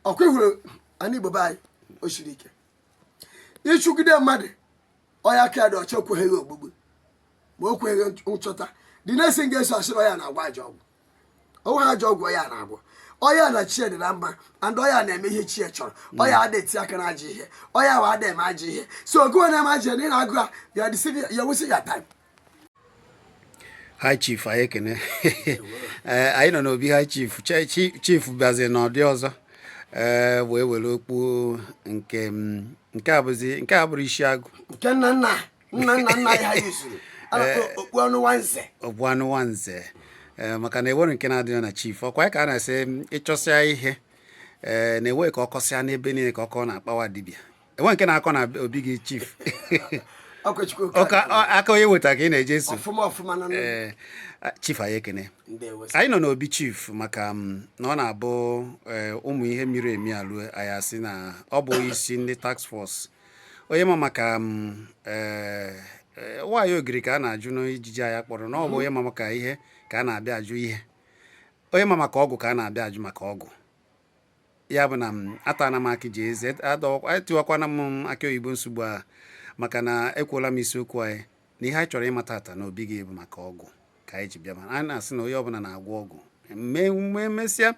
Ọkwa ịhụrụ ana Igbo be anyị, o siri ike ịchụgide mmadụ. Ọya aka ya dị ọcha, okweghị ogbugbu ma o kweghị nchọta. The next thing ga-eso, asịrị ọya na-agwọ ajọ ọgwụ. Onwe ha ajọ ọgwụ ọya na-agwọ, ọya na chie dị na mma, and ọya na-eme ihe chie chọrọ. Ọya ada eti aka na ajọ ihe, ọya wa ada eme ajọ ihe. So ogowe na-eme ajọ ihe na ị na-agụ ha, you are deceiving, you are wasting your time. High Chief, anyị ekene. Ee, anyị nọ n'obi High Chief. Chief bịazi n'ọdị ọzọ, ee, wee were okpu nke m, nke a bụzi nke a bụrụ isi agụ. Nke nna nna nna nna nna ya ha yuzuru a na-akpọ okpu ọnụ nwanze. Okpu anụ nwanze. Ee, maka na ewere nke na-adịghị na chief ọkwa ya ka a na-asị m, ịchọsịa ihe, ee, na-ewe ka ọ kọsịa n'ebe niile ka ọkọ na-akpawa dibịa. Enwe nke na-akọ na obi gị, chief? Ọkọchukwu. Ọka aka onye weta ka ị na-eje so. Ọfụma ọfụma na. Ee, chief, anyị ekene. Ndewo. Anyị nọ n'obi chief maka na ọ na-abụ, ee, ụmụ ihe miri emi alụ anyị asị na ọ bụ isi ndị task force, onye ma maka ee, ee, nwaanyị ogiri ka a na-ajụ n'ijiji anyị kpọrọ na ọ bụ onye ma maka ihe ka a na-abịa ajụ ihe, onye ma maka ọgwụ ka a na-abịa ajụ maka ọgwụ. Ya bụ na m atana m akị ji eze, etiwakwana m akị oyibo nsogbu a, maka na ekwuola m isiokwu anyị na ihe anyị chọrọ ịmata ata n'obi gị bụ maka ọgwụ ka anyị ji bịa. Ma a na-asị na onye ọbụla na-agwọ ọgwụ mee mesịa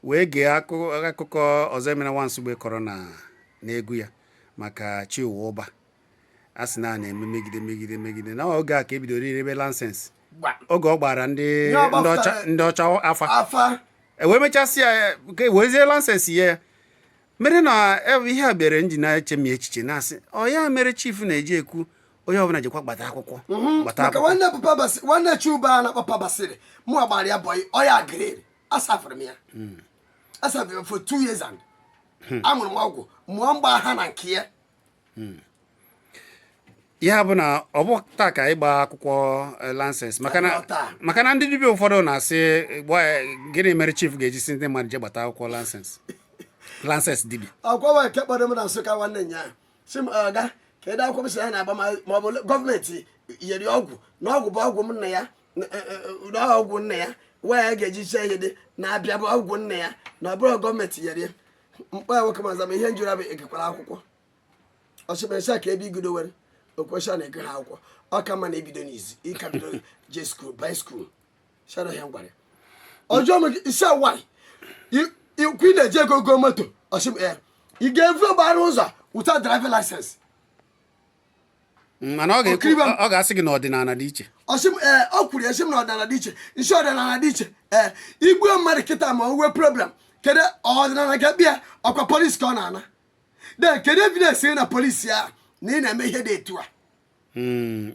wee gee akụkọ ọzọ emere nwa nsogbu kọrọ na n'egwu ya maka chi ụwa ụba. A sị na a na-eme megide megide megide na oge a ka ebidoro irebe license. Oge ọ gbara ndị Ya ndị ọcha ndị ọcha afa. Afa. E wee mechasị ya ka e wezie license ya mere na ihe a bịara nji na-eche m echiche na-asị ọ ya mere chief na-eji ekwu onye ọbụla jikwa gbata akwụkwọ, gbata Maka akwụkwọ. Nwanne papa basi, nwanne Chuba a na-akpọ papa basịrị mụ gbara ya boy, ọya grade asafụrụ m ya, asafụrụ m for 2 years and amụrụ m ọgwụ mụọ mgba ha na nke ya. Ya bụ na ọ bụ taa ka anyị gbaa akwụkwọ, license, maka na Ọ taa. Maka na ndị dibịa ụfọdụ na-asị, gịnị mere chief ga-eji si ndị mmadụ je gbata akwụkwọ license dibịa? Ọkwa nke kpọrọ m na Nsụka nwanne nya si m ọga kedu akwụkwọ m si ya na-agba ma ọ bụ gọọmenti nyere ya ọgwụ na ọgwụ bụ ọgwụ m nna ya na ọgwụ nna ya waya ga-eji chee ihe dị na-abịa bụ ọgwụ nna ya na ọ bụrụ gọọmenti nyere ya mkpọ ya. Nwoke maza ma ihe njụrụ abụ egekwara akwụkwọ ọchịmesha ka ebe igodo were okwesha na ego ha akwụkwọ ọ ka mma na ebido n'izu ịka bido je school by school shara ihe m gwara ya. Ọjọọ m isi awai ikwu ị na-eji ego go moto ọchịm ya ị ga-evu gbara ụzọ without driving license. Mana ọ ga-ekwu Okiribe m. Ọ ga-asị gị na ọdịnala dị iche. Ọsị m ee, ọ kwuru ya sị m na ọdịnala dị iche, nsi ọdịnala dị iche. Ee, igbuo mmadụ kịta ma o nwee problem, kedu ọdịnala ga-ekpe ya? Ọkwa polisi ka ọ na-ana de, kedu evidence ị na polisi a na ị na-eme ihe dị etu a?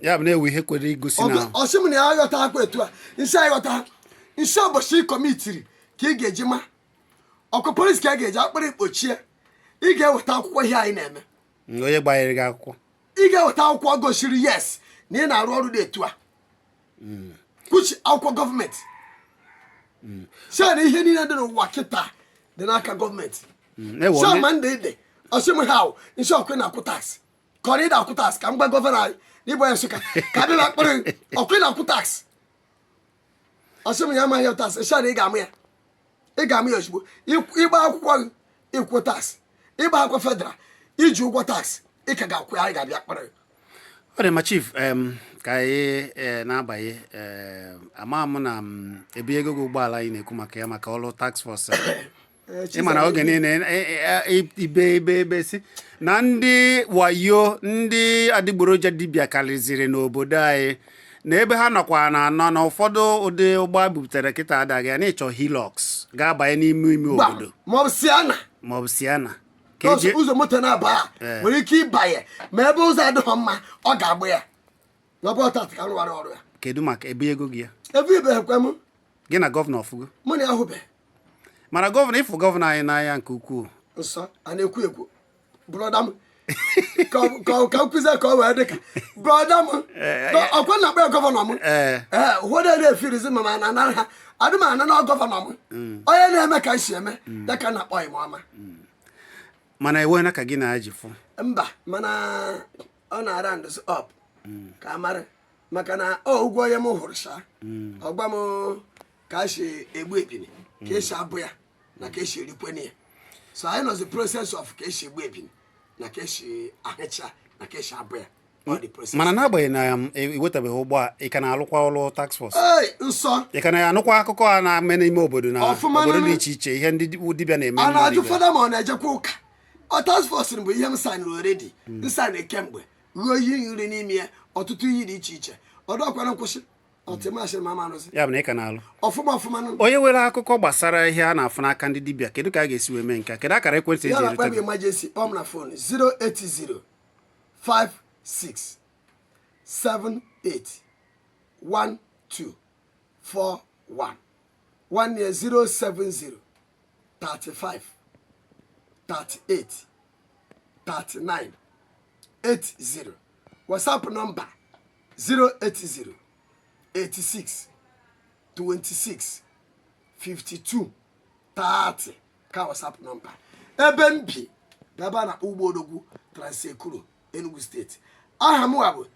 Ya bụ na-ewu ihe kwere igosi na Ọsị m na ya aghọta akwa etu a nsi aghọta nsi ụbọchị ị commitiri ka ị ga-eji ma ọkwa polisi ka a ga-eji akpịrị kpochie. Ị ga-eweta akwụkwọ ihe anyị na-eme. Onye gbanyere gị akwụkwọ. Ị ga-eweta akwụkwọ gosiri yes na ị na-arụ ọrụ dị etu a, kwuchi akwụkwọ gọọmenti si na ihe niile dị n'ụwa kịta dị n'aka gọọmenti. Na-ewe si onye ma ndị dị ọsị m ha nsi ọkụ na-akwụ tax ka ọ na ịda akwụ tax ka m gwa gọvanọ anyị na ịbụ ya Nsụka ka abịa akpọrọ ọkụ ị na-akwụ tax. Ọsị m ya amaghị tax nsi na ị ga-amụ ya, ị ga-amụ ya ozugbo. Ịgba akwụkwọ gị, ịkwụ tax, ịgba akwụkwọ federal, iji ụgwọ tax, ị ka ga-akwụ ya, anyị ga-abịa kpọrọ gị. Ọ dị ma, chief, ka anyị na-abanye, ama m na m ebunye ego gị ụgbọala anyị na-ekwu maka ya maka ọrụ task force a. Ị ma na oge niile ibe ibe ebe si na ndị wayo, ndị adịgboroja dibịa karịziri n'obodo anyị na ebe ha nọkwa na anọ na ụfọdụ ụdị ụgbọ buputere kịta adaghị ya na ịchọ Hilux ga-abanye n'ime ime obodo. Maọbụ Sienna. Maọbụ Sienna ka eji ụzọ moto na-aba a nwere ike ịbanye ma ebe ụzọ adịghị mma, ọ ga-agba ya na ọ bụrụ tata ka m rụwara ọrụ ya. Kedu maka ebe ego gị ya? Ebe ibeghekwe m. Gị na gọvanọ ọfụgo? Mụ na ya hụbeghị. Mana gọvanọ, ịfụ gọvanọ anyị n'anya nke ukwuu. Nsọ a na-ekwu ekwu, brother m, ka m kụzie ka ọ wee dị ka brother m. Ọkwa na akpọ ya gọvanọ m. Ee, ụfọdụ na-efirizi ma ma na anara ha adị m ana na gọvanọ m, onye na-eme ka m si eme ya ka m na-akpọ ya ọma. Mana enweghị ka gị na ya ji fụ? Mba, mana ọ na-ara ndụzi up ka a mara maka na ọ ụgwọ onye m hụrụ sha ọgwa m ka a si egbu ebini, ka esi abụ ya na ka esi erikweni ya. So anyị nọzi process of ka esi egbu ebini na ka esi ahịcha na ka esi abụ ya. Ọ dị process. Mana n'agbanyeghị na ị wetabeghị ụgbọ a, ị ka na-alụkwa ọrụ task force? Ei, nsọ. Ị ka na-anụkwa akụkọ a na-eme n'ime obodo na Ọfụma. obodo Nụnụ. dị iche iche, ihe ndị dibịa na-eme A mmadụ na-ajụ ibe? Fada ma ọ na-ejekwa ụka. Ọ task force bụ ihe m signụrụ already. M signụrụ kemgbe ruo iyi nri n'ime ya, ọtụtụ iyi dị iche iche. Ọdọkwana nkwụsị ọtịmasịrị ma ama arụzi. Ya bụ na ị ka na-alụ? Ọfụma ọfụma nụ. Onye nwere akụkọ gbasara ihe a na-afụ n'aka ndị dibịa, kedu ka a ga-esi wee mee nke a? Kedu akara ekwentị Ya eji na-akpa erute m gị? Emergency, kpọọ m na phone 080 56 78 12 41. Nwanne ya, 070 35 38 39 80. WhatsApp nọmba 080 86 26 52 30 ka WhatsApp nọmba. Ebe m bi bụ ebe a na-akpọ Ugbo Odogwu, Trans-Ekulu, Enugu Steeti. Aha m bụ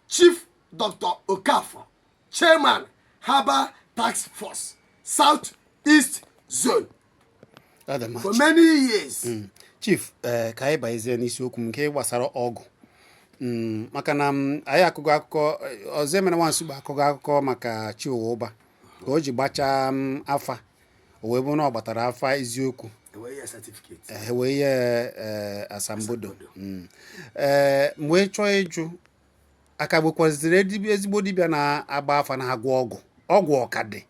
Chief Dr. Okafor, Chairman, Herbal Task Force, South East Zone. Ọ dị mma. For many years. Chief, ee, ka anyị banyezie n'isiokwu m nke gbasara ọgwụ. Maka na anyị akụkọ akụkọ ọzọ emere nwa nsogbu, akụkọ akụkọ maka Chiụwa Ụba, ka o ji gbachaa afa, o wee bụrụ na ọ gbatara afa eziokwu. Enweghị ya certificate. E wee nye asambodo. Ee, m wee chọọ ịjụ, aka gbekwaziri ezigbo dibịa na-agba afa na-agwọ ọgwụ? Ọgwụ ọka dị?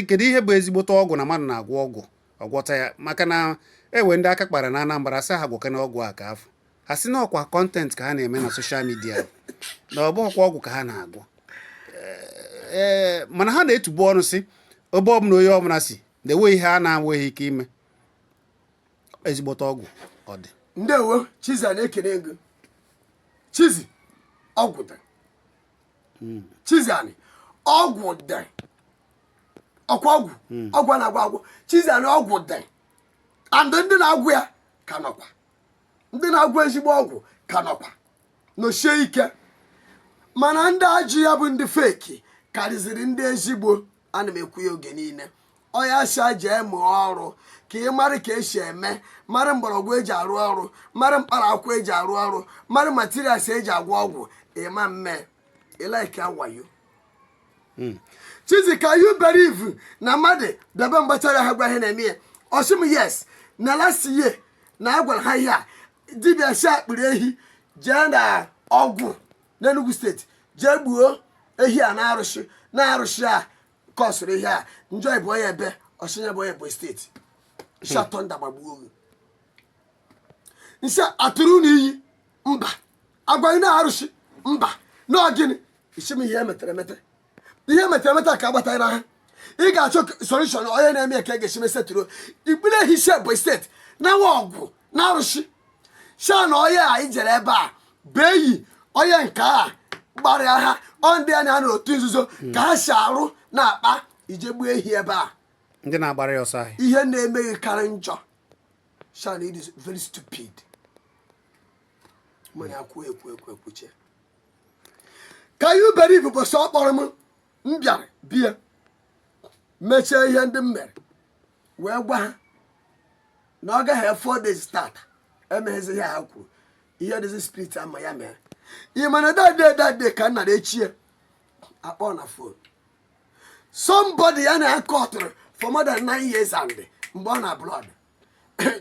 Kedu ihe bụ ezigbote ọgwụ na mmadụ na-agwọ ọgwụ ọgwọta ya? Maka na ewe ndị aka kpara na Anambra sị ha gwọkana ọgwụ a, ka afọ ha sị na ọkwa content ka ha na-eme na social media, na ọ bụghịkwa ọgwụ ka ha na-agwọ. Ee, mana ha na-etubu ọnụ sị ebe ọbụla onye ọbụla si na enweghị ihe a na-enweghị ike ime. Ezigbote ọgwụ ọ dị? Ndewo, Chizi. A na-ekene ego. Chizi, ọgwụ dị. Chizi anyị, ọgwụ dị. Ọkwa ọgwụ, ọgwụ a na-agwọ agwọ. Chizi anyị, ọgwụ dị, and ndị na-agwụ ya ka nọkwa. Ndị na-agwọ ezigbo ọgwụ ka nọkwa nọchie ike, mana ndị ajụ ya bụ ndị fake karịziri ndị ezigbo. Ana m ekwu ya oge niile. Ọya si jee mụọ ọrụ ka ị mara ka esi eme, mara mgbọrọgwụ eji arụ ọrụ, mara mkpara akwụkwọ eji arụ ọrụ, mara materials eji agwọ ọgwụ. Ịma mme ịlaike wayo. Chizi, ka you believe na mmadụ bịaba mgbachara ha gwa ihe na-eme ya, ọsị m yes, na last year na a gwara ha ihe a, dibịa si akpịrị ehi jee na ọgwụ n'Enugu Steeti, jee gbuo ehi a na-arụsị na-arụsị a kọsụrụ ihe a njọ. Bụ onye ebe ọsịnye bụ onye Ebonyi Steeti. Nsi atọ ndagbagbuo oge nsi atụrụ unu iyi mba agwaghị na arụsị mba na gịnị isi m ihe emetere emete, ihe emetere emete ka agbatara ha. Ị ga-achọ solution onye na-eme ya ka e ga-esi mesetụrụ ikpere ehi si Ebonyi Steeti na nwa ọgwụ na arụsị sha na onye a ijere ebe a bụ eyi onye nke a gbara ha. Ọ ndị a na-anọ n'otu nzuzo ka ha si arụ na-akpa ije gbuo ehi ebe a. Ndị na-agbara ya ọsọ ahịa. Ihe na-emeghị karị njọ sha na it is very stupid. Mana akwụ ekwu ekwu ekwuche ka you believe bụ sọ kpọrọ m. M bịara bịa mechie ihe ndị m mere wee gwa ha na ọ gaghị 4 days tata emeghezi ihe ha kwuru, ihe dịzi spirit ama ya mee. Ị mana that day, that day ka m nara echie akpọ na phone somebody ya na akọtụrụ for more than 9 years, and mgbe ọ na abroad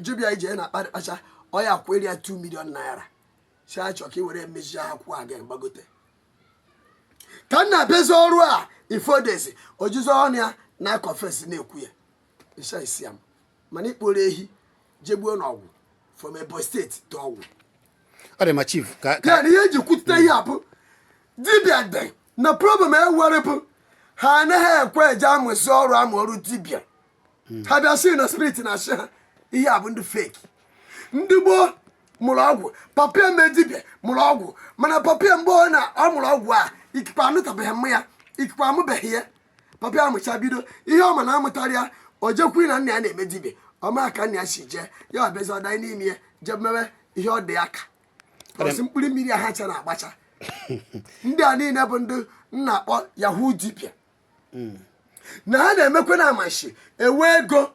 jubia ije na akpa kpacha ọ ya kwere ya 2 million naira si achọ ka ị were mmeji akwụkwọ aga gbagote ka m na-abịazi ọrụ a in 4 days. Ojizi ọnụ ya na confess na-ekwu ya nsa isi ya m, mana ikporo ehi jegbuo n'ọgwụ from Ebonyi Steeti to ọgwụ. Ọ dị ma, chief, ka ya ka na ihe eji kwutute ihe a bụ dibịa dị na problem ewere bụ ha anaghị ekwe eje amụsị ọrụ, amụ ọrụ dibịa. Ha bịa sị na spirit na-asị ha ihe a bụ ndị fake. Ndị gboo mụrụ ọgwụ, papa eme dibịa mụrụ ọgwụ, mana papa mgbe ọ na ọ mụrụ ọgwụ a, ikikwa anụtabeghị mmụ ya, ikikwa amụbeghị ya. Papa amụcha bido ihe ọ ma na amụtara ya, o jekwu na nna ya na-eme dibịa ọma ka nna ya si jee ya ọbịazi ọdanye n'ime ya, jee mewe ihe ọ dị ya ka ọsị mkpụrụ mmiri a ha cha na-agbacha. Ndị a niile bụ ndị nna akpọ yahoo dibịa na ha na-emekwe na amashi ewe ego.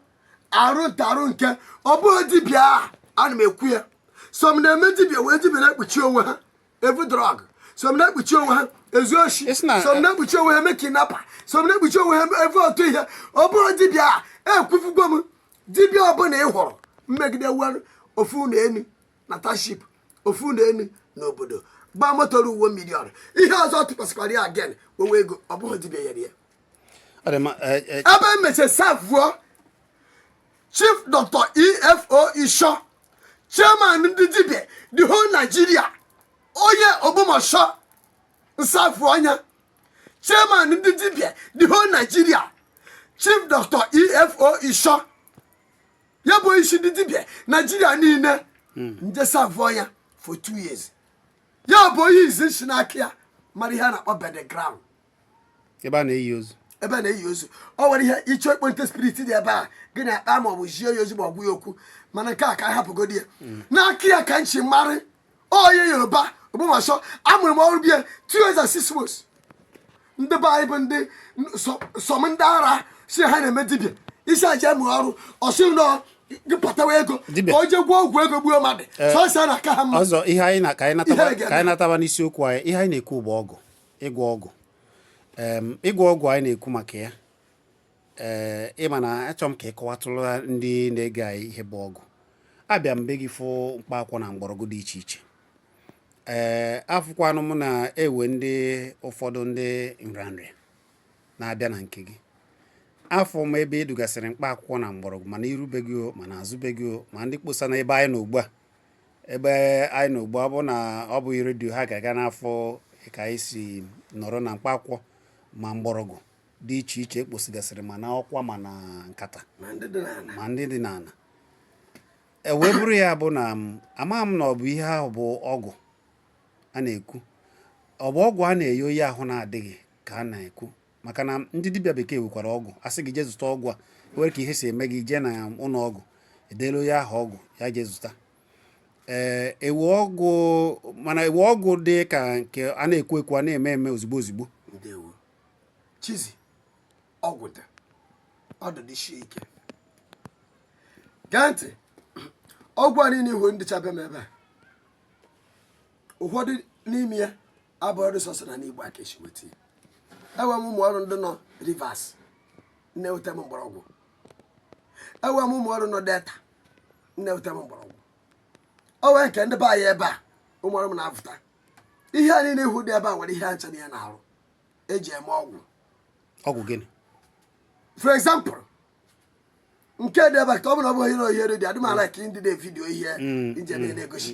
Arụ nta arụ nke ọ bụghị dibịa a, ana m ekwu ya. Some na-eme dibịa wee dibịa na-ekpuchi onwe ha evu drug, some na-ekpuchi onwe ha ezu oshi, Ị sị na- some na-ekpuchi onwe ha eme kidnapper, some na-ekpuchi onwe ha evu otu ihe. Ọ bụghị dibịa a ekwufugo m. Dibịa ọbụla ị hụrụ mmegide were ofu ụlọ enu na township, ofu ụlọ enu n'obodo, gbaa moto ruo million, ihe ọzọ tụkwasịkwara ya again wewe ego, ọ bụghị dibịa nyere ya. Ọ dị mma, Ebe emeche serve Chief Dr. EFO Isho, chairman ndị dibịa the whole Nigeria, onye Ogbomọshọ, nsafụ ọnya chairman ndị dibịa the whole Nigeria, Chief Dr. EFO Isho, ya bụ isi ndị dibịa Nigeria niile, nje serve ya for 2 years. Ya bụ onye izi nsi n'aka ya mara ihe a na-akpọ bed ground. Ebe a na-eyi ozu. Ebe a na-eyi ozu. Ọ nwere ihe ịchọ ikponte spirit dị ebe a, gị na-akpa ma ọ bụ jie ya ozi ma ọ gwụ ya okwu. Mana nke a ka anyị hapụgodi ya n'aka ya ka nchi marị onye Yoruba Ogbomọshọ. Amụrụ m ọrụ bie 2 years and 6 months. Ndị be anyị bụ ndị sọm ndị ara si ha na-eme dibịa isi aja mụrụ ọrụ ọsị nọ gị pụtawa ego. Dibịa. Ka o jee gwụọ ọgwụ ego gbuo mmadụ sọsọ na aka ha mma. Ọzọ, ihe anyị na ka anyị nataba Ihe ga-eme. Ka anyị nataba n'isiokwu anyị. Ihe anyị na-ekwu bụ ọgwụ, ịgwọ ọgwụ. Ịgwọ ọgwụ anyị na-ekwu maka ya, ee, ịma na achọrọ m ka ị kọwatụrụ ndị na-ege anyị ihe bụ ọgwụ. Abịa m be gị fụ mkpa akwụkwọ na mgbọrọgwụ dị iche iche. Ee, afụkwanụ m na-ewe ndị ụfọdụ ndị nrịanrịa na-abịa na nke gị. Afọ m ebe ị dugasịrị mkpa akwụkwọ na mgbọrọgwụ, mana irubeghị o, mana azụbeghị o, ma ndị kposa na ebe anyị nọ ugbu a. Ebe anyị nọ ugbu a, ọ bụ na ọ bụghị redio, ha ga-aga n'afọ ka anyị si nọrọ na mkpa akwụkwọ ma mgbọrọgwụ dị iche iche ekposigasịrị, ma na ọkwa ma na nkata, ma ndị dị n'ala, ma ndị dị n'ala. E wee bụrụ ya bụ na m ama m na ọ bụ ihe ahụ bụ ọgwụ a na-ekwu. Ọ bụ ọgwụ a na-enye onye ahụ na-adịghị ka a na-ekwu, maka na ndị dibịa bekee nwekwara ọgwụ. A sị gị jee zụta ọgwụ a, nwere ka ihe si eme gị, jee na ụlọ ọgwụ, edela onye ahụ ọgwụ, ya jee zụta. Ee, ewu ọgwụ, mana ewu ọgwụ dị ka nke a na-ekwu ekwu, a na-eme eme ozugbo ozugbo. Ndewo, Chizi. Ọgwụ dị, ọdụ dị sie ike. Gee ntị, ọgwụ a niile ihu ndị chabe m ebe a, ụfọdụ n'ime ya abụghị sọsọ na n'Igbo aka esi weta ya. Enwe m ụmụ ọrụ ndị nọ Rivers na-eweta m mgbọrọgwụ. Enwe m ụmụ ọrụ nọ Delta na-eweta m mgbọrọgwụ. O nwee nke ndị be anyị ebe a, ụmụ ọrụ m na-afụta. Ihe a niile ihu dị ebe a nwere ihe ncha na ya na-arụ eji eme ọgwụ. Ọgwụ gịnị? For example, nke dị ebe a, ka ọ bụ na ọ bụghị ihe ohere dị adị m ala ka ndị na video ihe njem ihe na-egosi.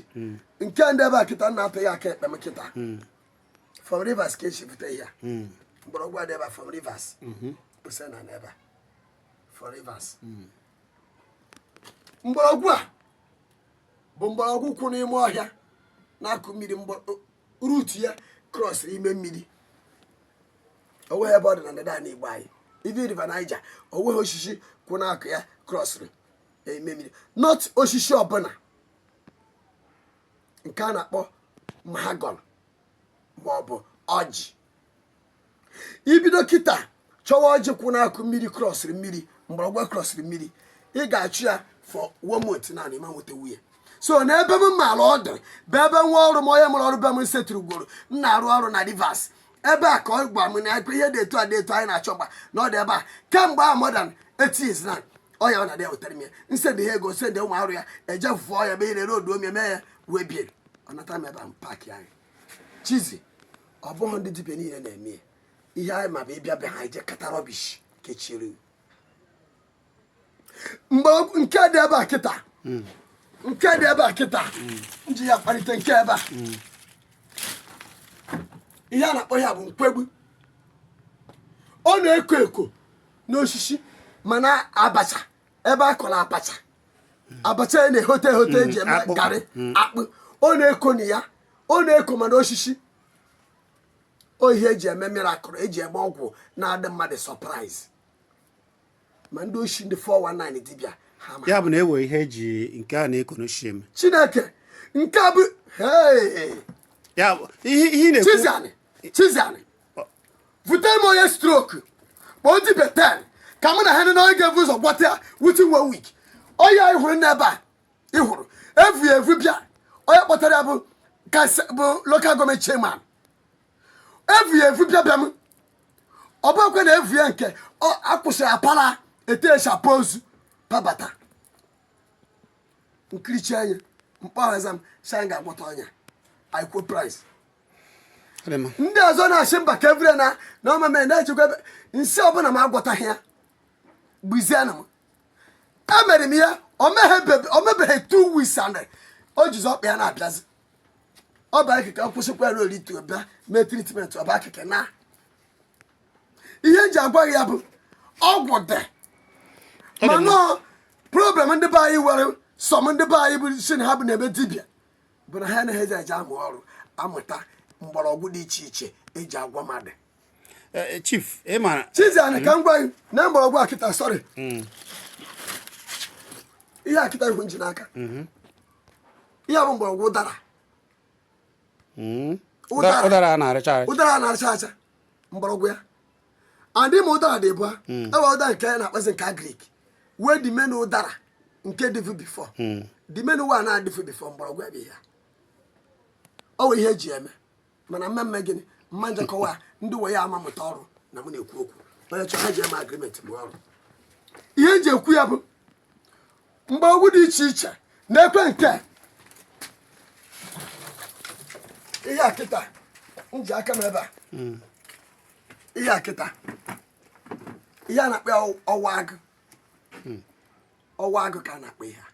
Nke ndị ebe a kịta na-atụ ya aka ekpe m kịta from Rivers ka esi bute ihe a. Mgbọrọgwụ a dị ebe a from Rivers, kwụsị na ebe a from Rivers. Mgbọrọgwụ a bụ mgbọrọgwụ kwụ n'ime ọhịa na-akụ mmiri. Root ya cross ime mmiri. Onweghị ebe ọ dị na ndịda ala Igbo anyị, ivi River Niger, onweghị osisi kwụ n'akụ ya crossịrị ime mmiri, not osisi ọbụla nke a na-akpọ mahogany ma ọ bụ ọjị. Ibido kịta chọwa ọjị kwụ n'akụ mmiri crossịrị mmiri, mgbọrọgwụ crossịrị mmiri, ị ga-achụ ya for one month naanị ma nweta nwunye. So n'ebe m maara ọ dị bụ ebe nwa ọrụ m, onye mụrụ ọrụ be m setụrụ ugboro m na-arụ ọrụ na Rivers, ebe a ka ọ gwa m na ekwe ihe dị etu a dị etu anyị na-achọ mgba na ọ dị ebe a kemgbe ahụ, more than 8 years na ọ ya ọ na-adị ewetara m ya. Nsendị ha ego, sendị ụmụ arụ ya eje fụọ ya ebe ile rodu ome mee ya wee bie, ọ nata m ebe a m pack anyị. Chizi, ọ bụghị ndị dibịa niile na-eme ya. Ihe anyị ma bụ ịbịa be ha ije kata rubbish kechiere. Mgbe nke dị ebe a kịta, nke dị ebe a kịta nji ya kpalite nke ebe a, ihe a na-akpọ ya bụ nkwegbu. Ọ na-eko eko n'osisi, mana abacha, ebe a kọrọ abacha, abacha ya na-ehote ehote eji eme akpụ. Garị akpụ, ọ na-eko na ya, ọ na-eko mana osisi o ihe eji eme miracle, eji eme ọgwụ na-adị mmadụ surprise, ma ndị oshi, ndị 419 dibịa ha ma. Ya bụ na ewe ihe eji nke a na-eko n'osisi eme? Chineke, nke a bụ hey! Ya bụ ihe ị na-ekwu. Chiziani, Chiziani, vute m onye stroke, kpọọ dibịa 10 ka. Ka mụ na ha nọ ga-ebu ụzọ gwọta ya within one week. Onye anyị hụrụ n'ebe a ị hụrụ evu ya evu bịa, onye kpọtara ya bụ bụ local government chairman. Evu ya evu bịa bịa m, ọ bụrụkwa na evu ya nke ọ akwụsịrị apara etu esi apa ozu pabata nkirichi anya mkpọhaza m si anyị ga-agwọta ọnya, anyị kwuo price. Ọ dị mma. Ndị ọzọ na-asị mba, ka evure na na ọmame na-ejikwa ebe nsị ọbụla m agwọtaghị ya, gbuzienụ m. Emere m ya, o mebeghị 2 weeks and o jizi ọkpa ya na-abịazi. Ọ bụ akịka kwụsịkwa ya oritu bịa mee treatment. Ọ bụ akịka na ihe eji agwa gị ya bụ ọgwụ dị. Ọ dị Ma mma. nọọ problem ndị be anyị nwere, some ndị be anyị bụ si na ha bụ na-eme dibịa, bụ na ha anaghị eji eje amụ ọrụ, amụta mgbọrọgwụ dị iche iche eji agwọ mmadụ. Chief, ị mara Chiziana, ka m gwa gị na mgbọrọgwụ akịta, sorry, ihe akịta ihu nji n'aka, ihe a bụ mgbọrọgwụ ụdara. Ụdara. Ụdara a na-arịcha arịcha. Ụdara a na-acha acha, mgbọrọgwụ ya adị ma ụdara dị bụa ewe ụdara nke a na-akpazi nke agric wee dị menu ụdara nke dịfu before dị menu wa na-adịfu before. Mgbọrọgwụ ya bụ ihe ọ wụ ihe eji eme mana mmemme gịnị mma njekọwa ndị we ya ama mụta ọrụ na mụ na-ekwu okwu. Onye chọrọ ha ji eme agreement mụọ ọrụ. Ihe eji ekwu ya bụ mgbọrọgwụ dị iche iche na-ekwe nke ihe a kịta m ji aka m ebe a. Ihe a kịta, ihe a na-akpọ ya ọwa agụ, ọwa agụ ka a na-akpọ ihe a.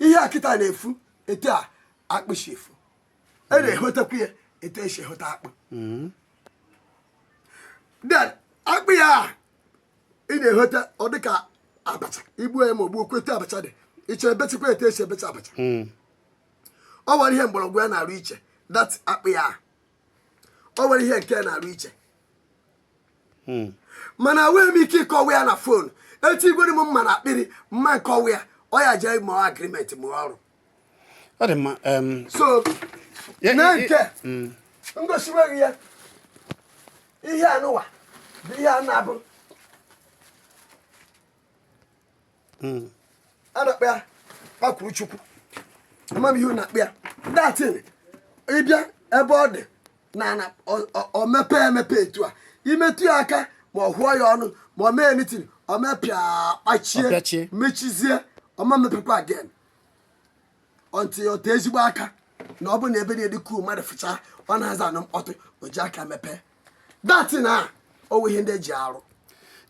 Ihe a kịta na-efu etu a akpụ si efu. E na-ehotekwa ya etu esi ehote akpụ. Then akpụ ya a ị na-ehote, ọ dịka abacha igbuo ya ma ogbuo okwu etu abacha dị. Ịchọ ebechikwa etu esi ebecha abacha. Ọ nwere ihe mgbọrọgwụ ya na-arụ iche, that akpụ ya a. Ọ nwere ihe nke na-arụ iche, mana enweghị m ike ịkọwa ya na phone. Etu igwere m mma na akpịrị mma nkọwa ya, ọ ya jee mụọ agreement, mụọ ọrụ. Ọ dị mma. So na nke ngosiweghị ya, ihe anụwa bụ ihe a na-abụ a na-akpọ ya kpakwuru Chukwu. Ama m ihe unu na-akpọ ya. Datin ịbịa ebe ọ dị na na ọ mepee emepe etu a, imetụ ya aka ma ọ hụọ ya ọnụ ma ọ mee anything, ọ mepịa kpachie. Ọ pịachie. Mechizie, ọma mepekwa again until ọ tee ezigbo aka na ọ bụ na ebe na-edi kuu mmadụ fụcha, ọ na-aza anụ mkpọtụ, o ji aka mepee datin a. O nwe ihe ndị eji arụ.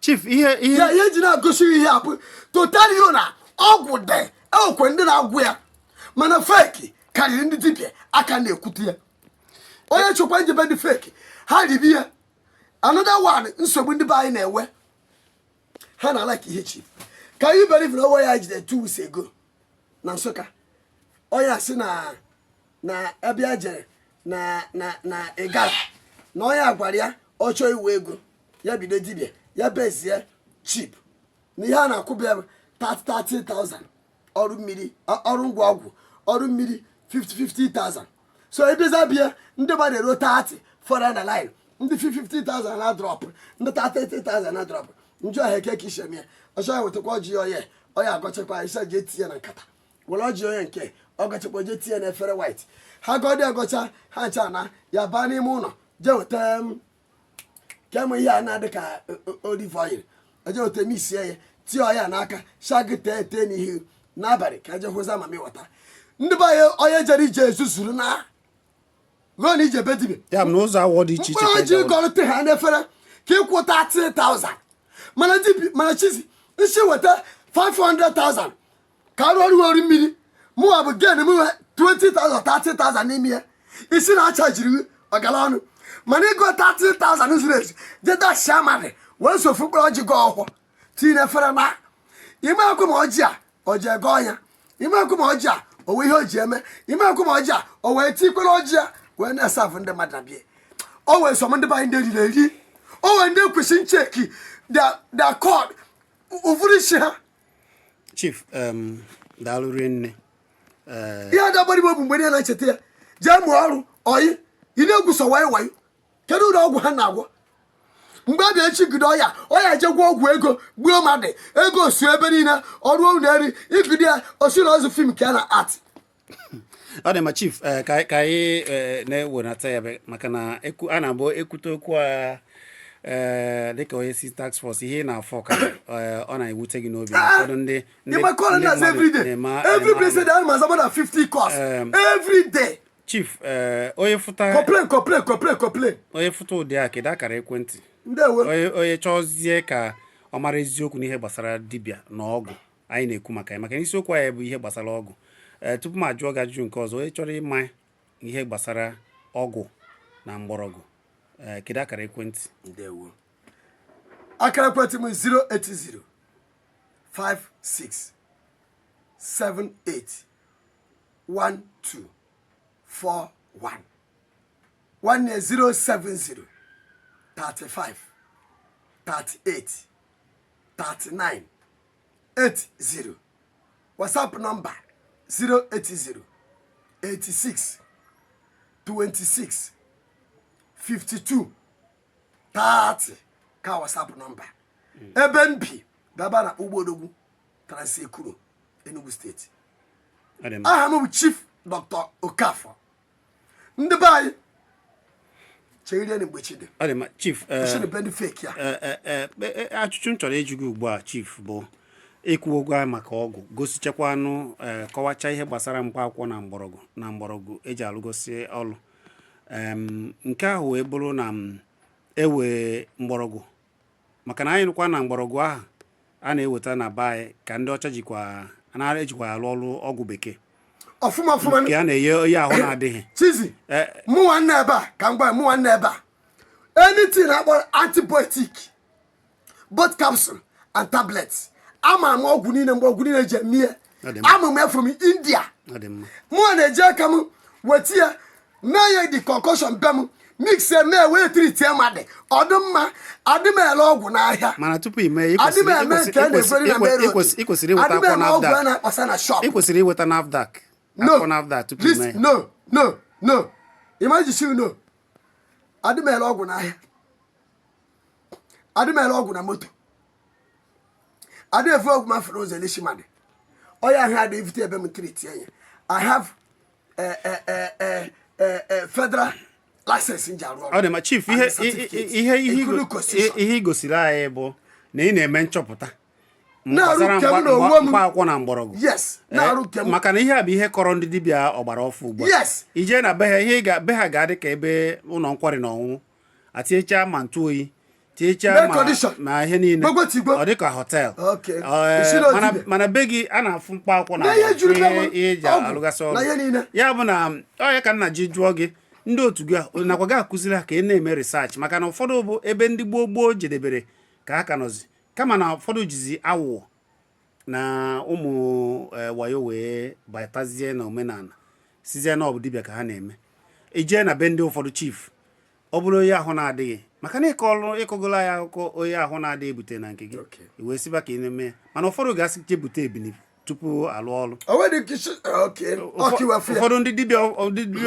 Chief, ihe Ya ihe eji na-agosi ihe a bụ to tell you na ọgwụ dị, ewekwe ndị na-agwụ ya, mana fake karịrị. Ndị dibịa aka na-ekwute ya, onye chọkwa njebe ndị fake ha ribi ya. Another one, nsogbu ndị be anyị na-enwe, ha na like ihe cheap. Ka anyị believe na onwe ya jide 2 weeks ago na Nsụka, onye a sị na ebe ya jere na Ịgara na onye a gwara ya ọ chọọ iwe ego ya bido dibịa ya bezie cheap, na ihe a na-akwụbịa bụ 30,000 ọrụ mmiri, ọrụ ngwa ọgwụ, ọrụ mmiri 50 50,000. So ebiza bịa, ndị mmadụ eruo 30 fọrọ na line, ndị 50,000 na drop, ndị 30,000 na drop. Njụ ahụ eke ka ishem ya ọchọ ya wetakwa ọjị oye ọya agọchakwa isa jee tinye na nkata, were ọjị onye nke ọ gọchakwa jee tinye na efere white. Ha gọdị agọcha, ha ncha na ya baa n'ime ụlọ jee weta kemgbe ihe a na-adị ka olive oil, eje weta misie ya, tie ọya n'aka shagị, tee tee n'ihu n'abalị ka eje hụza mami wata. Ndị be anyị, onye jere ije ezuzuru na ruo na ije be dibịa. Ya bụ na ụzọ awọ dị iche iche mkpụrụ ka eji ọjị awọ. Gọrọ te ha n'efere ka ịkwụ 30,000, mana dibi mana chizi nsi weta 500,000 ka arụ ọrụ ọrụ mmiri mụwa bụ gain m 20,000, 30,000 n'ime ya. Isi na achajiri ọgara ọnụ, mana ịgo 30,000 zuru ezu je dashia mmadụ wee sofu mkpụrụ ọjị gọọ ọkwọ tinye n'efere na ime akwụ ma ọjị a ọjị ego ya, ime akwụ ma ọjị a o wee ihe o ji eme, ime akwụ ma ọjị a o wee tikwere ọjị ya wee na-esavụ ndị mmadụ na bie. O wee sọm ndị be anyị ndị eriri eri, o wee ndị kwesị ncheki their code ụfọdụ isi ha. Chief, daalụ rinne. Ihe ada gbara igbo bụ mgbe niile na-echeta ya, jee mụọ ọrụ oyi ị na-egwu sọ wayo wayo. Kedu ụlọ ọgwụ ha na-agwọ? Mgbe a bịa echi gido ọya, ọya eje gwọ ọgwụ ego, gbuo mmadụ, ego su ebe niile, ọrụ unu eri igide ya osi na ọzụ film ka a na art. Ọ dị mma, chief. Ka anyị na-ewenata ya maka na a na-abụ ekwute okwu a, dịka onye si task force, ihe ị na-afọ ka ọ na-ewute gị n'obi na ụfọdụ ndị Ịma call ndị na mmadụ every day, every na-eme place day, ana more than 50 calls every day. Chief, onye fụta Complain, complain, complain, complain. Onye fụta ụdị a, kedu akara ekwentị? Ndewo. Onye chọzie ka ọ mara eziokwu n'ihe gbasara dibịa na ọgwụ anyị na-ekwu maka ya, maka na isiokwu anyị bụ ihe gbasara ọgwụ. Tupu m ajụọ gị ajụjụ nke ọzọ, onye chọrọ ịma ihe gbasara ọgwụ na mgbọrọgwụ, kedu akara ekwentị? Ndewo. Akara ekwentị m 080 56 78 12 41. Nwanne, 070 35 38 39 80. WhatsApp nọmba 080 86 26 52 30 ka WhatsApp nọmba. Ebe m bi baba na Ugbodogwu, Trans-Ekulu, Enugu Steeti. Ọ dị mma. Aha m bụ Chief Dr. Okafọ. Ndị be anyị, chegide mgbe chi dị. Ọ dị mma, chief. Kwụsịrị be ndị fake ya. Ajụjụ m chọrọ ịjụ gị ugbu a, chief, bụ ikwu okwu anyị maka ọgwụ, gosichakwanụ, kọwacha ihe gbasara mkpa akwụkwọ na mgbọrọgwụ eji alụgosi ọlụ. Nke ahụ wee bụrụ na m ewe mgbọrọgwụ, maka na anyị nụkwa na mgbọrọgwụ ahụ a na-eweta na be anyị ka ndị ọcha jikwa na-ejikwa alụ ọrụ ọgwụ bekee. Ọfụma ọfụma. Nke a na-enye onye ahụ na-adịghị. Chizi, mụ nwanne ebe a, ka m gwa ya, mụ nwanne ebe a, anything akpọrọ antibiotic, both capsule and tablets, ama m ọgwụ niile, mgbe ọgwụ niile ji eme ihe. Ọ dị mma. Ama m ya from India. Ọ dị mma. Mụ na-eji aka m weta ya, mee ya the concoction be m, mix ya, mee wee treat ya mmadụ, ọ dị mma. Adị m ele ọgwụ n'ahịa. Mana tupu ị mee, ị Adị m kwesịrị eme nke a na-eberi na main road. ị kwesịrị iweta Adị m akwụkwọ eme ọgwụ a NAFDAC. na-akpasa na shop. Ị kwesịrị iweta NAFDAC, No. akwụkwọ NAFDAC tupu ị Please, mee. no, no, no. Imagine, no, adị m ele ọgwụ n'ahịa, adị m ele ọgwụ na moto, adị efu ọgwụ ma fere ụzọ eleshi mmadụ ọya ahụ, adị evute ebe m treat ya. I have federal license m ji arụ ọrụ. Ọ dị mma, chief. Ihe And certificate, ihe ihe including constitution. Ihe i gosiri anyị bụ na ị na-eme nchọpụta Na-arụ gbasara nke m na onwe m. mkpa akwụkwọ na mgbọrọgwụ. Yes, na-arụ nke m. Maka na ihe a bụ ihe kọrọ ndị dibịa ọgbara ọfụ ugbu a. Ijee na be ha, ihe ị ga be ha ga-adị ka ebe ụlọ nkwari na ọṅụṅụ, atinyechaa ma ntụ oyi, tinyechaa Air ma condition. ma ihe niile. Gbogbo tigbo. Ọ dị ka hotel. Isi na mana odibịa. Mana be gị, a na-afụ mkpa akwụkwọ na Na ihe juru be m, ihe eji ọgwụ, alụgasị ọrụ. na ihe niile. Ya bụ na ọ ya ka nna ji jụọ gị, ndị otu gị a, nakwa gị akụziri ha ka ị na-eme research, maka na ụfọdụ bụ ebe ndị gboo gboo jedebere ka ha ka nọzi, kama na ụfọdụ jizi awụọ na ụmụ wayo wee batazie na omenala, sizie na ọ bụ dibịa ka ha na-eme. Ijee na be ndị ụfọdụ, chief, ọ bụrụ onye ahụ na-adịghị, maka na ịkọlụ ịkọgolo anyị akụkọ onye ahụ na-adịghị ebute na nke gị, i wee sịba ka ị na-eme ya, mana ụfọdụ ga-asị je bute ebini tupu alụ ọrụ. O nwere ike okay, ọkiwefu ya. Ụfọdụ ndị dibịa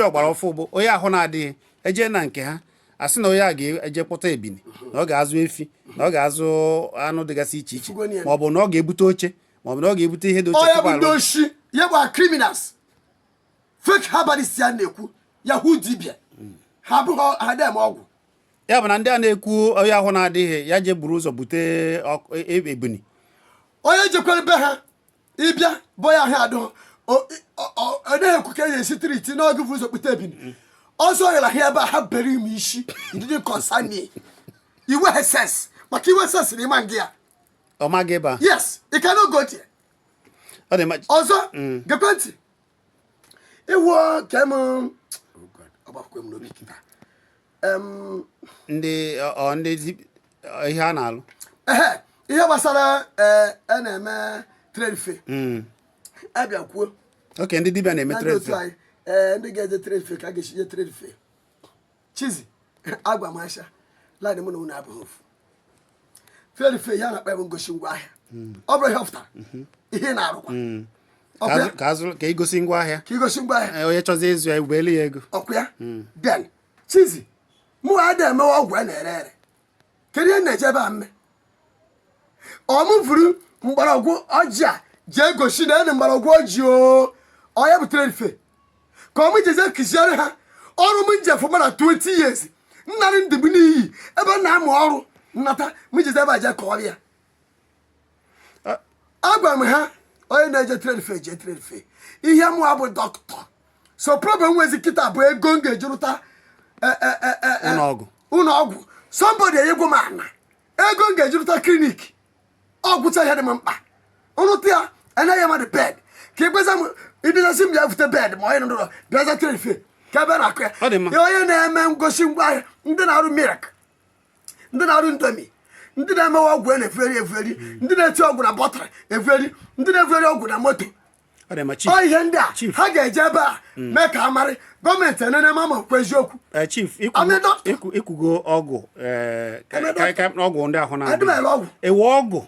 ọgbara ọfụ bụ onye ahụ na-adịghị, eje na nke ha, asị na onye a ga-eje kpọta ebini, na ọ ga-azụ efi, na ọ ga-azụ anụ dịgasị iche iche, Fugo niile. ma ọ bụ na ọ ga-ebute oche, ma ọ bụ na ọ ga-ebute ihe dị oche Ọ ya tupu bụ ndị alụ. oshi ya bụ criminals, fake herbalist ya na-ekwu, yahoo dibịa, ha abụghị ha dem ọgwụ. Ya bụ na ndị a na-ekwu onye ahụ na-adịghị ya je buru ụzọ bute ebini. Onye jekwara be ha ịbịa bụ ya ahụ adịghị, ọ naghị ekwu ka e ga-esi treat n'oge bụ ụzọ kpute ebini ọzọ yara ha ebe a, ha bere ime isi. It didn't concern me. Iwe sense, maka iwe sense na ịma ngị ya. Ọ maghị ebe a. Yes, you cannot go there. Ọ dị mma. Ọzọ, gekwe ntị, ịwụ ka m, oh God, ọ gbakwe m n'obi kịta. Ndị ọ ndị ihe a na-alụ. Ehe, ihe gbasara a na-eme trade fair, abịa kwuo. Oke ndị dibịa na-eme na ndị trade otu fair. anyị, ee, ndị ga-eje trade fair, ka a ga-esi je trade fair. Chizi, agwa m asha line mụ na unu abụghị ofu. Trade fair, ihe a na-akpa bụ ngosi ngwa ahịa. Ọ bụrụ ihe ọ pụtara, ihe ị na-arụkwa. Ka Ọkwa ya? ka azụrụ ka igosi ngwa ahịa. Ka igosi ngwa ahịa. Ee, onye chọzie ịzụ ya, egbelu ya ego. Ọkwa ya? Then chizi, mụ ada emewe ọgwụ a na-ere ere. Kedu ihe m na-eje ebe a mme? Ọ mụ vuru mgbọrọgwụ ọjị a jee gosi na enu mgbọrọgwụ ọjị o, ọ ya bụ trade fair? Ka ọ mụ jeje kụziere ha ọrụ m nje for more than 20 years, nnarị ndị m n'iyi ebe m na-amụ ọrụ nnata, m jeze ebe a jee kọọrọ ya? Agwara m ha, onye na-eje trade fair, jee trade fair. Ihe mụ bụ dọkịta, so problem nwezi kịta bụ ego m ga-eji rụta ụlọ ọgwụ. Ụlọ ọgwụ. Somebody enyegwo m ana ego m ga-eji rụta clinic. Ọgwụcha ihe dị m mkpa, nrụta ya, anaghị mmadụ bed ka ịgbaza m ibidosi m bịa vute bed, ma onye nọ bịaza trade fair ka ebe a na-akụ ya. Ọ dị mma. Ya onye na-eme ngosi ngwaahịa, ndị na-arụ milk, ndị na-arụ Indomie, ndị na-emewe ọgwụ a na-efugheri efugheri, ndị na-eti ọgwụ na bottle efugheri, ndị na-efugheri ọgwụ na moto. Ọ dị mma, chief. Ọ ihe ndị a Chief. ha ga-eje ebe a mee ka a marị gọọmenti enene ma ma kwu eziokwu. Chief, I'm a doctor. ikwugo ọgwụ I'm a doctor. ka ọgwụ ndị ahụ Adị m ele ọgwụ. Ewe ọgwụ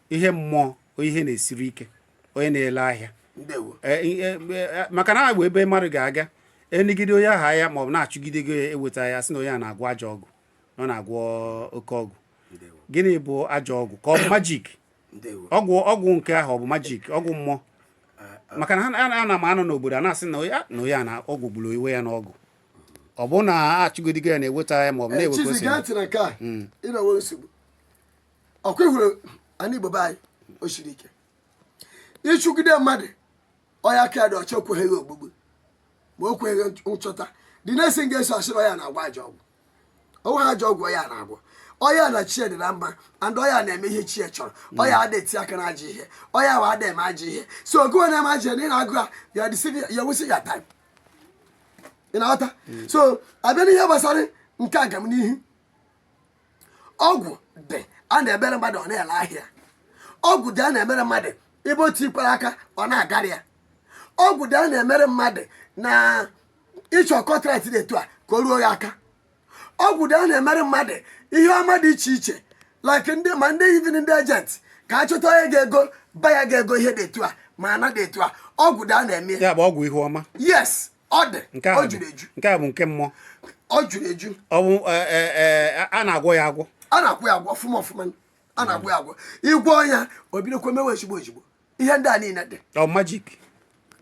ihe mmụọ, ihe na-esiri ike, onye na-ele ahịa. Ndewo. Maka na agba ebe mmadụ ga-aga enigide onye aha ya maọbụ na-achụgide go ya eweta ya, sị na onye a na-agwọ ajọ ọgwụ, na ọ na-agwọ oke ọgwụ. Gịnị bụ ajọ ọgwụ? Ka ọ bụ magic? Ndewo. Ọgwụ nke ahụ, ọ bụ magic, ọgwụ mmụọ? Maka na ana m anọ n'obodo a na-asị na onye na onye a na ọgwụ gburu iwe ya n'ọgwụ, ọ bụ na achụgodigo ya na-eweta ya maọbụ na-eweta Chizi, ose. Gee ntị na nke a. Ị na-enwe nsogbu ọkwa ihuru ana Igbo be anyị, o siri ike ịchụgide mmadụ ọya aka ya dị ọcha, okweghị ogbugbu ma o kweghị nchọta dị na-esi ga-eso asịrị ọya na-agwọ ajọ ọgwụ onwe ha. Ajọ ọgwụ ọya na-agwọ, ọya na chie dị na mma, and ọya na-eme ihe chie chọrọ. Ọya ada eti aka na ajọ ihe, ọya wa ada eme ajọ ihe. So ogowe na-eme ajọ ihe na ị na-agụ ha, you are deceiving, you are wasting your time. Ị na-aghọta? So abịa n'ihe gbasara nke agamnihu, ọgwụ dị a na-emere mmadụ, ọ na-ele ahịa. Ọgwụ dị a na-emere mmadụ ebe otu ikwere aka, ọ na-agarị ya. Ọgwụ dị a na-emere mmadụ na ịchọ contract dị etu a ka o ruo ya aka. Ọgwụ dị a na-emere mmadụ ihe ọma dị iche iche, like ndị ma ndị even ndị agent ka a chọta onye ga-ego ba ya, ga-ego ihe dị etu a ma ana dị etu a. Ọgwụ dị a na-eme. Ya bụ ọgwụ ihu ọma? Yes, ọ dị. Nke ahụ Ọ dị. juru eju. Nke a bụ nke mmụọ? Ọ juru eju. Ọ bụ a na-agwọ ya agwọ? A na-akwụ ya agwọ ọfụma ọfụma. A na-agwọ ya agwọ. Ịgwọ ya, o bidokwa mewe ozigbo ozigbo. Ihe ndị a niile dị. Ọ magic?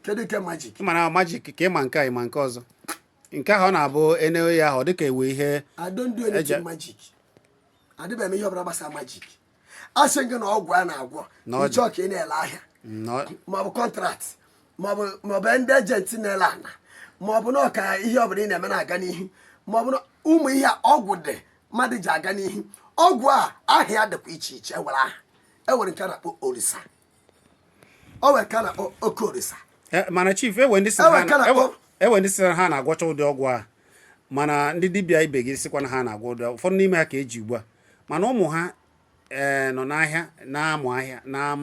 Kedu nke magic? Mana magic ka ịma nke a, ịma nke ọzọ, nke ahụ ọ na-abụ enewe ya ahụ, ọ dịka ewe ihe. I don't do anything magic. Adịbeghị m ihe ọbụla gbasara magic. A sị gị na ọgwụ a na-agwọ Na ọ dị. ịchọ ka ị na-ele ahịa maọbụ contract maọbụ ndị agent na-ele ana maọbụ na ọka ihe ọbụla ị na-eme na-aga n'ihu, maọbụ na ụmụ ihe a, ọgwụ dị mmadụ ji aga n'ihu. Ọgwụ a ahịa dịkwa iche iche. Ewere aha, ewere nke a na-akpọ orisa, o nwere nke a na-akpọ oke orisa. Mana chief, ewe ndị sị na Ewe ha nke a na-akpọ- ewe ndị sị na ha na-agwọcha ụdị ọgwụ a, mana ndị dibịa ibe gị sịkwa na ha na-agwọ ụdị ọgwụ. Ụfọdụ n'ime ha ka eji ugbu a, mana ụmụ ha nọ n'ahịa na-amụ ahịa na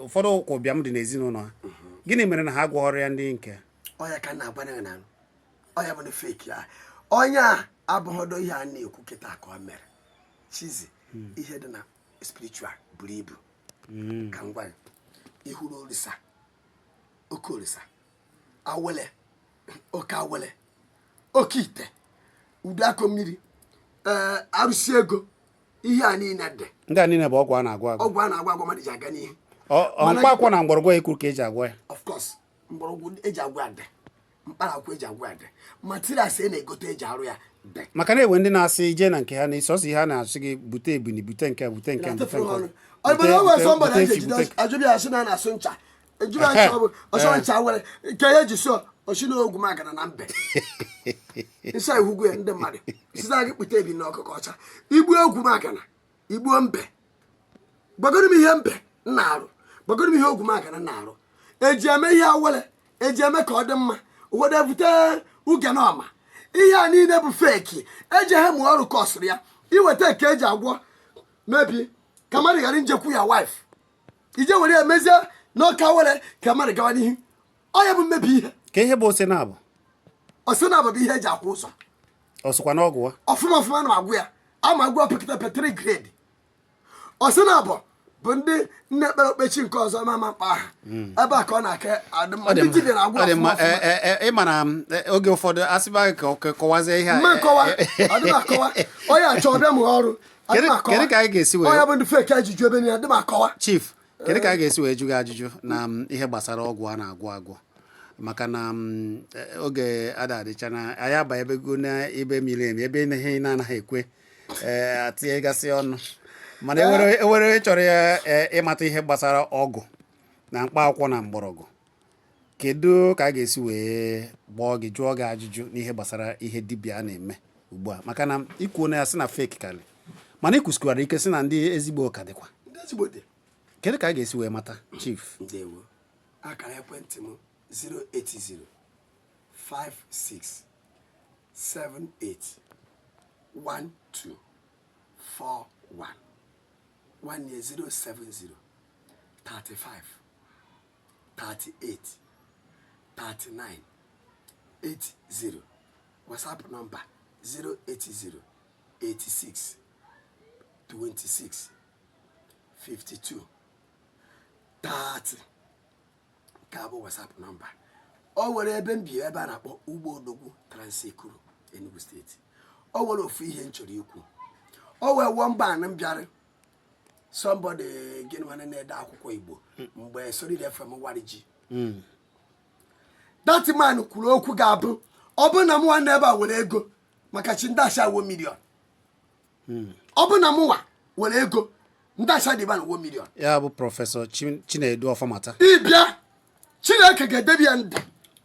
ụfọdụ ụka ụbịam dị n'ezinụlọ ha. Gịnị mere na ha gwọrọ ya ndị nke ha? Ọya ka m na-agwa gị na ọya bụ na fake ya. Onye a abụghọdo ihe a na-ekwu kịta ka ọ mere. Chizi, ihe dị na spiritual buru ibu. Ka m gwa gị, ihuru orisa, oke orisa, awele, oke awele, oke ite, udu akụ mmiri, arụsị ego, ihe a niile dị. Ndị a niile bụ ọgwụ a na-agwọ agwọ? Ọgwụ a na-agwọ agwọ mmadụ ji aga n'ihu. Ọ Mana- mkpa akwụkwọ na mgbọrọgwụ ekwuru ka eji agwọ ya? Of course, mgbọrọgwụ eji agwọ ya dị, mkpara akwụkwọ eji agwọ ya dị, materials e na-egote eji arụ ya dị. Maka na ewe ndị na-asị ije na nke ha na sọsọ ihe a na-asị gị bute ebini, bute nke a, bute nke a, bute Na-atụfuru nke ha ọnụ. a. Ọ bụ na o nwere somebody bute a efi, ga-ejide ajụbịa ya sị na a na-asụ ncha, ejụbịa ncha, ọ bụ ọsọ ncha nwere nke ihe eji sụọ osi na ogwu magana na mbe nsọ ihugu ya. Ndị mmadụ site gị kpụta ebi na ọkụkọ ọcha, igbuo ogwu magana, igbuo mbe. Gbagoro m ihe mbe m na-arụ, gbagoro m ihe ogwu magana na-arụ, eji eme ihe awele, eji eme ka ọ dị mma. Ụfọdụ ebute uge na ọma. Ihe a niile bụ fake. Eji ha mụọ ọrụ kọsịrị ya iweta nke eji agwọ mebi ka mmadụ ghara njekwu ya wife ije were ya mezie n'ọka were ka mmadụ gawa n'ihu. Ọ ya bụ mmebi ihe. Ka ihe bụ ose na-abụ? Ọsị na bụ ihe eji akwụ ụzọ. Ọ sịkwa na ọgwụ wa? Ọfụma ọfụma na agwụ ya ama agwụ pekata pe 3 grade. Ọsị na abụ bụ ndị nne ekpere okpechi nke ọzọ ma ama mkpa aha ebe a ka ọ na-aka adị mma. Ọ dị Ndị mma. dibịa na-agwụ Ọ dị ọfụma mma. ọfụma. Ị ma na oge ụfọdụ asịba gị ka ọ kọwazie ihe a. Mma nkọwa, ọ dị m akọwa. Onye achọ ọbịa mụọ ọrụ. Kedu ka anyị ga-esi wee Onye bụ ndị fake ajụjụ ebe niile, adị m akọwa. Chief, kedu ka a ga-esi wee jụ gị ajụjụ na ihe gbasara ọgwụ a na-agwọ agwọ, maka na oge ada adịcha na anyị abanyebego n'ebe miri emi, ebe ihe ị na-anaghị ekwe atinyegasị ọnụ, mana ewere chọrọ ya ịmata ihe gbasara ọgwụ na mkpa akwụkwọ na mgbọrọgwụ, kedu ka a ga-esi wee gbọọ gị, jụọ gị ajụjụ n'ihe gbasara ihe dibịa a na-eme ugbu a? Maka na ikwuo na ya sị na fake karị, mana ikwusikwara ike sị na ndị ezigbo ka dịkwa. Ndị ezigbo dị. Kedu ka a ga-esi wee mata, Chief? Ndewo. Akara ekwentị m 080 56 78 12 41, nwanne ya 070 35 38 39 80. WhatsApp nọmba 080 86 26 52 30. Nke a bụ WhatsApp nọmba. O nwere ebe m bi, ebe a na-akpọ Ugbo Odogwu, Trans-Ekulu, Enugu Steeti. O nwere ofu ihe m chọrọ ikwu. O wee wụọ mba m bịara, somebody, gịnị nwanne, na-ede akwụkwọ Igbo mgbe Solid FM wara ji. That man kwuru okwu ga-abụ, ọ bụrụ na m nwanne ebe a were ego maka chi ndị asha wo million, ọ bụrụ na mụnwa were ego ndị asha dị wo million. Ya bụ Prọfesọ Chinedu Ọfọmata. Ịbịa, Chineke ga-edebe ya ndụ,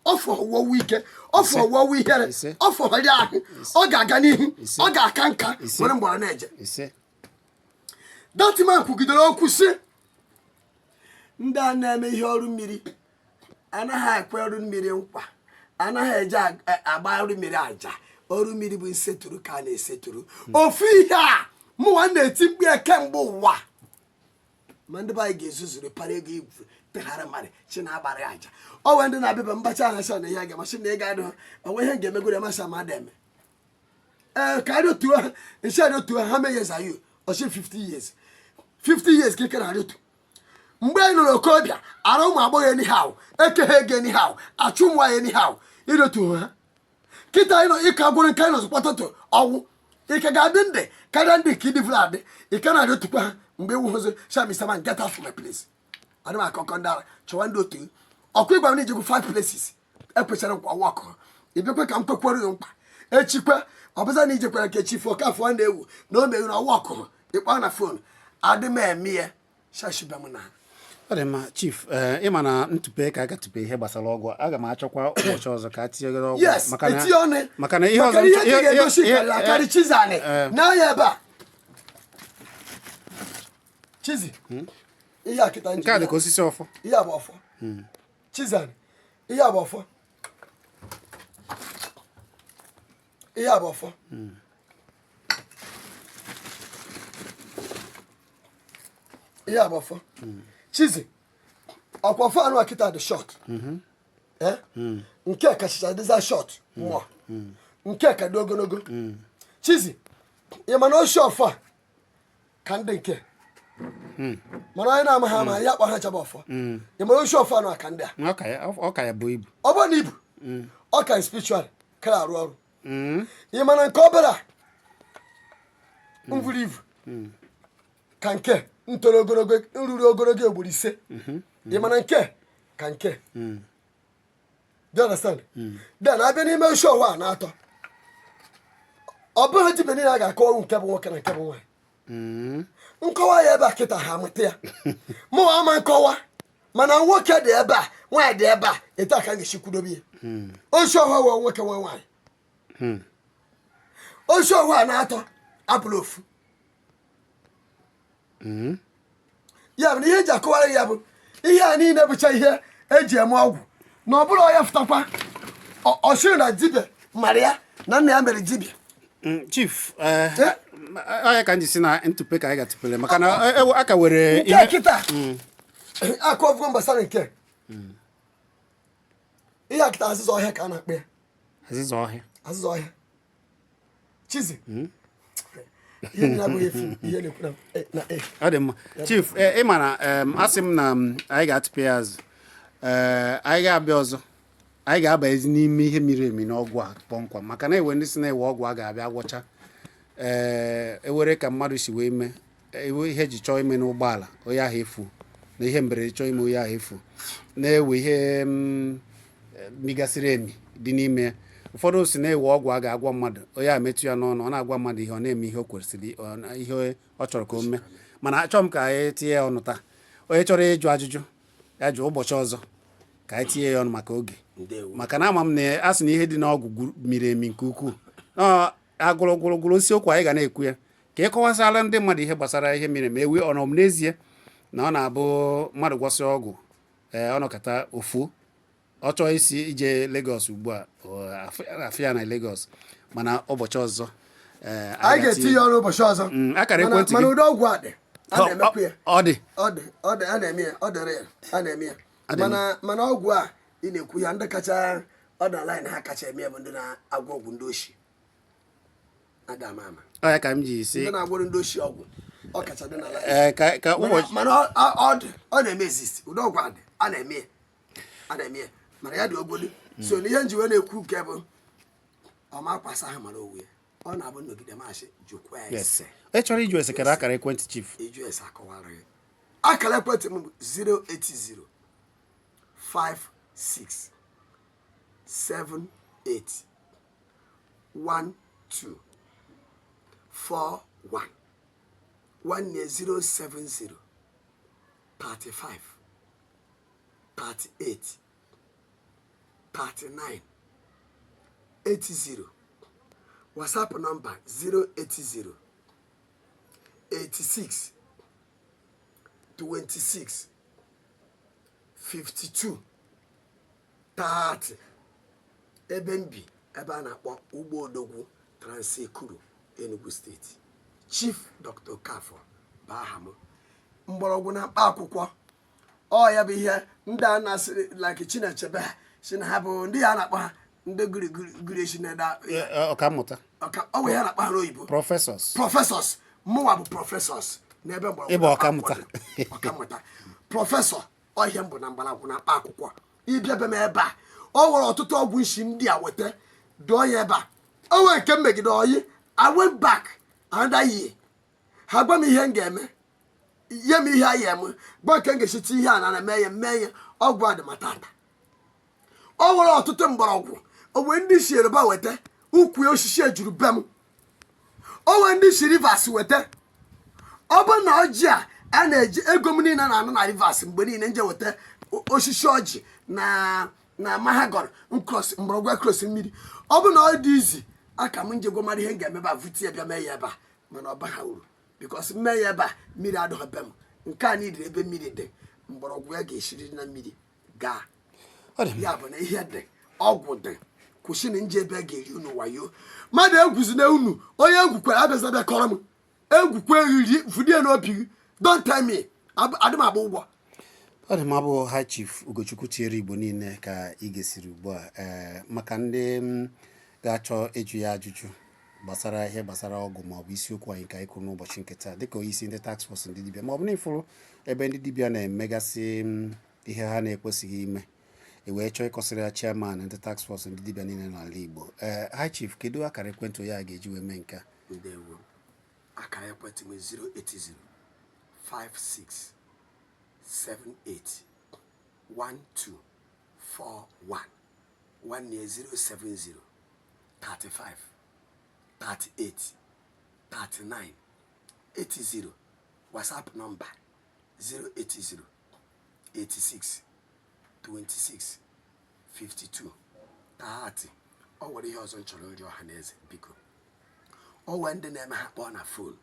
ọfọ ọwụwa ike, ọfọ ọwụwa ihere. Ise. Ọfọ ọrịa ahụ, ọ ga-aga n'ihu. Ise. Ọ ga-aka nka. Ise. Were mgbọrọ na-eje. Ise. That man kwugidere okwu sị ndị a na-eme ihe ọrụ mmiri anaghị ekwe ọrụ mmiri nkwa, anaghị eje agba ọrụ mmiri aja. Ọrụ mmiri bụ nsetụrụ ka a na-esetụrụ. Ofu ihe a mụnwa na-eti mkpu ya kemgbe ụwa, ma ndị be anyị ga-ezuzuru para ego igwu teghara mmadụ chi na-agbara ya aja. O nwee ndị na-abịaba mbacha ha sị na ihe a ga-amasị na ego adịghị onwe ihe m ga-emegoro ya masị ama ada eme. Ee, ka arị otu ha nsi arị otu ha, how many years are you? Ọsị 50 years. 50 years ka ike na-arị otu. Mgbe anyị nọrọ okorobịa, ara ụmụ agbọghọ anyhow, eke ha ego anyhow, achụ ụmụ anyị anyhow, ịrịotu ha. Kịta anyị nọ ịka gwụrụ nke anyị nọzikwa tụtụ ọnwụ ike ga-adị ndị karịa ndị nke ịdịvụrụ adị ike na-arị otukwa ha mgbe ịwụ hụzi sha. Mr. Man, get out from my place. Adị m akọkọ ndị ara chọwa ndị otu ọkụ ịgwa m na ijegwu five places ekwechara nkwa wọkụ ịbịakwe ka m kwekwere ya nkwa echikwe. Ọ bụza na ijekwara nke chifu ọkafọ na-ewu na o meghere ọwa ọkụ ịkpọ na phone, adị m eme ya shashiba m na. Ọ dị mma, Chief. Ee, ịma na ntụpe ka a ga-atụpe ihe gbasara ọgwụ a, aga m achọkwa ụbọchị ọzọ ka a tinyegoro ọgwụ a. Yes. Maka na Etinye ọnụ. Maka na ihe ọzọ Maka na ihe ị ga-egosi karịrị akarị. Chizani n'anya ebe a, Chizi, ihe a kịta. Nke a dị ka osisi ọfọ. Ihe a bụ ọfọ. Chizani, ihe a bụ ọfọ. Ihe a bụ ọfọ. Ihe a bụ ọfọ. Chizi, ọkwa ọfọ anụ a kịta dị short. Eh? Nke a kachacha dịza short mmụọ, nke a ka dị ogologo. Chizi, ị ma na oshi ọfọ a ka ndị nke mana onye na-amaghị ama ya kpọ ha chaba ọfọ. Ị mara oshi ọfọ anụ a ka ndị a. Ọ ka ya bụ ibu. Ọ bụrụ na ibu ọ ka spiritual kara arụ ọrụ. Ị mana nke obere a mvuru ibu ka nke ntoro ogologo nruru ogologo ugboro 5. Ị mana nke ka nke. Do you understand? Then abịa n'ime oshi ọwa a na-atọ, ọ bụghị dibịa niile a ga-akọwa nke bụ nwoke na nke bụ nwaanyị. Nkọwa ya ebe a kịta ha amụta ya, mụwa ama nkọwa, mana nwoke dị ebe a, nwaanyị dị ebe a, etu a ka m ga-esi kwudobe ya. Oshi ọwa wee nwoke nwee nwaanyị. Oshi ọwa a na-atọ abụrụ ofu. Ya bụ na ihe eji akọwara ya bụ ihe a niile bụcha ihe eji eme ọgwụ na ọ bụrụ ya fụtakwa ọ sịrị na dibịa mara ya na nna ya mere dibịa. Chief, ọ ya ka m ji si na ntụpe ka anyị ga-atụpere, maka na a ka were nke ihe kịta akọvugo gbasara nke ihe a kịta, azịza ọhịa ka a na-akpọ ya. Azịza ọhịa. Azịza ọhịa. Chizi, ihe niile abụghị efu, ihe na-ekwu na e. Ọ dị mma, Chief. Ị ma na asị m na anyị ga-atụpe ya azụ. Ee, anyị ga-abịa ọzọ, anyị ga-abanyezi n'ime ihe miri emi n'ọgwụ a kpọmkwem, maka na ewe ndị si na-ewe ọgwụ a ga-abịa gwọcha. Ee, ewere ka mmadụ si wee mee ewe ihe eji chọọ ime n'ụgbọala onye ahụ efu, na ihe mberede chọọ ime onye ahụ efu, na-ewe ihe migasịrị emi dị n'ime ya. Ụfọdụ si na-ewe ọgwụ a ga-agwọ mmadụ, onye a metụ ya n'ọnụ, ọ na-agwa mmadụ ihe, ọ na-eme ihe o kwesịrị, ihe ọ chọrọ ka o mee. Mana achọghị m ka anyị tinye ya ọnụ taa. Onye chọrọ ịjụ ajụjụ ya jụọ ụbọchị ọzọ ka anyị tinye ya ọnụ maka oge. Ndewo. Maka na ama m na a sị na ihe dị n'ọgwụ miri emi nke ukwuu. Ọ agụrụ gwụrụ gwụrụ isiokwu anyị ga na-ekwu ya ka ị kọwasara ndị mmadụ ihe gbasara ihe miri emi. Ewe ọ nọ m n'ezie na ọ na-abụ mmadụ gwọsị ọgwụ, ee, ọ nọkọta ofuo, ọ chọọ isi ije Lagos ugbu a, ọ afụ ya na Lagos. Mana ụbọchị ọzọ, ee, Anyị ga-eti ya ọnụ ụbọchị ọzọ. Akara ekwentị Mana gị? ụdị ọgwụ a dị, a na-emekwa ya. Ọ dị. Ọ dị, ọ dị, a na-eme ya. Ọ dịrị ya, a na-eme ya. A na-eme. Mana ọgwụ a ị na-ekwu ya, ndị kacha ọ dị line ha kacha eme ya bụ ndị na-agwọ ọgwụ ndị oshi ada ama ama. Ọ ya ka m ji si Ndị na-agwọrọ ndị oshi ọgwụ, ọ kacha dị na line. Ee, ka ụbọchị Mana ọ dị, ọ na-eme exist. Ụdị ọgwụ a dị, a na-eme ya, a na-eme ya, mana ya dị ogodo. So na ihe nji wee na-ekwu nke bụ ọma kwasa ha mara onwe ya, ọ na-abụ nnọgide masị jụkwa ese. Ị chọrọ ịjụ ese, kere akara ekwentị, chief? Ịjụ ese, akọwara ya. Akara ekwentị m bụ 080 56 78 12 41. Nwanne, 070 35 38 39 80. WhatsApp nọmba 080 86 26 52 30. Ebe m bi, ebe a na-akpọ Ugbo Odogwu, Trans-Ekulu, Enugu Steeti. Chief Dr. Okafor bụ aha m. Mgbọrọgwụ na mkpa akwụkwọ, ọ ya bụ ihe ndị a na-asị like Chinechebe ha si na ha bụ ndị a na-akpọ ha ndị gụrụ esi na-ede. Ọkammụta. Ọka ọ bụ ihe a na-akpọ ha n'oyibo. Professors. Professors. Mụnwa bụ professors n'ebe mgbọrọgwụ Ịbụ na mkpa ọkammụta. akwụkwọ dị. Ọkammụta, professor, ọhịa mbụ na mgbọrọgwụ na mkpa akwụkwọ. Ịbịa be m ebe a, ọ nwere ọtụtụ ọgwụ nshi ndị a weta dụọ ya ebe a. O nwere nke m megide oyi, I went back another year, ha gwa m ihe m ga-eme, nye m ihe a ya eme, gwa nke m ga-esi ihe a na mee ya, mee ya. Ọgwụ a dị ma tata. O nwere ọtụtụ mgbọrọgwụ onwe ndị si Yoruba weta, ukwu osisi ejuru be m. O nwere ndị si Rivers weta. Ọ bụ na ọjị a a na-eji ego m niile na-anụ na Rivers mgbe niile nje weta osisi ọjị na mahagọn nkros mgbọrọgwụ ekros mmiri. Ọ bụ na ọ dị izi aka m njegwo mara ihe m ga-emebe a vute ya bịa mee ya ebe a, mana ọ baha uru because mmee ya ebe a, mmiri adịghị be m. Nke a niile ebe mmiri dị, mgbọrọgwụ ya ga-esiriri na mmiri gaa. Ọ dị mma. Ya bụ na ihe dị, ọgwụ dị. Kwụsị na nje ebe a ga-eri unu wayo. Mmadụ egwuzina unu. Onye egwukwara abịaza bịa kọrọ m egwukwe eri vudie n'obi gị. Don't tell me. Adị m agba ụgwọ. Ọ dị mma. Bụ High Chief Ugochukwu tinyere Igbo niile ka ị gesiri ugbu a. Ee, maka ndị m ga-achọ ịjụ ya ajụjụ gbasara ihe gbasara ọgwụ maọbụ isiokwu anyị ka anyị kwuru n'ụbọchị nke taa, dịka onyeisi ndị task force ndị dibịa, maọbụ na ịfụrụ ebe ndị dibịa na-emegasị ihe ha na-ekwesịghị ime, e wee chọọ ịkọsịrị ya chairman ndị task force ndị dibịa niile n'ala Igbo, ee, High Chief, kedu akara ekwentị onye a ga-eji wee mee nke a? Ndewo. Akara ekwentị m 080 56 78 12 41. Nwanne, 070 35 38 39 80. WhatsApp nọmba 080 86 26 52 30. Ọ nwere ihe ọzọ m chọrọ ịrịọ ọha na eze, biko. O nwee ndị na-eme ha kpọọ na phone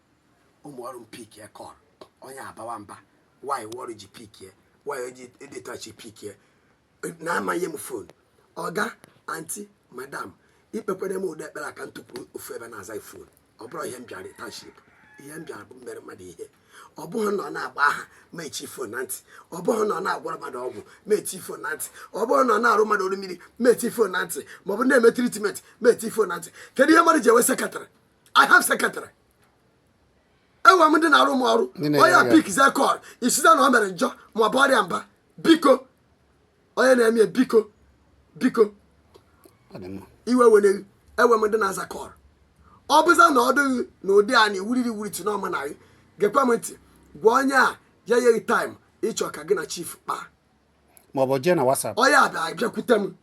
ụmụ ọrụ m, pick call, onye abawa mba, nwaanyị wọrụ ji pick, nwaanyị ji edetachi pick, na-amaghị m phone. Ọga, aunty, madam, ikpekwere m ụdị ekpere aka ntụpụ ofu ebe na-aza phone. Ọ bụrụ ihe m bịara township, ihe m bịara bụ mmere mmadụ ihe. Ọ bụghị na ọ na-agba aha ma echi phone na ntị. Ọ bụghị na ọ na-agwara mmadụ ọgwụ ma eti phone na ntị. Ọ bụghị na ọ na-arụ mmadụ ọrụ mmiri ma eti phone na ntị, ma ọ bụ na-eme treatment ma eti phone na ntị. Kedu ihe mmadụ ji enwe secretary? I have secretary. Enwe m ndị na-arụ m ọrụ. Ndị na-enyere Onye a gị. pick zie call, isiza na o mere njọ ma ọ bụ ọrịa mba. Biko, onye na-eme ya, biko, biko. Ọ dị mma. Iwe were. Enwe m ndị na-aza call. Ọ bụza na ọ dịghị na ụdị a na iwuriri wuri ti n'ọma na gị, gekwa m ntị, gwa onye a ya nyeghị time ịchọ ka gị na chief kpaa. Maọbụ jee na WhatsApp. Onye a bịa bịakwute m,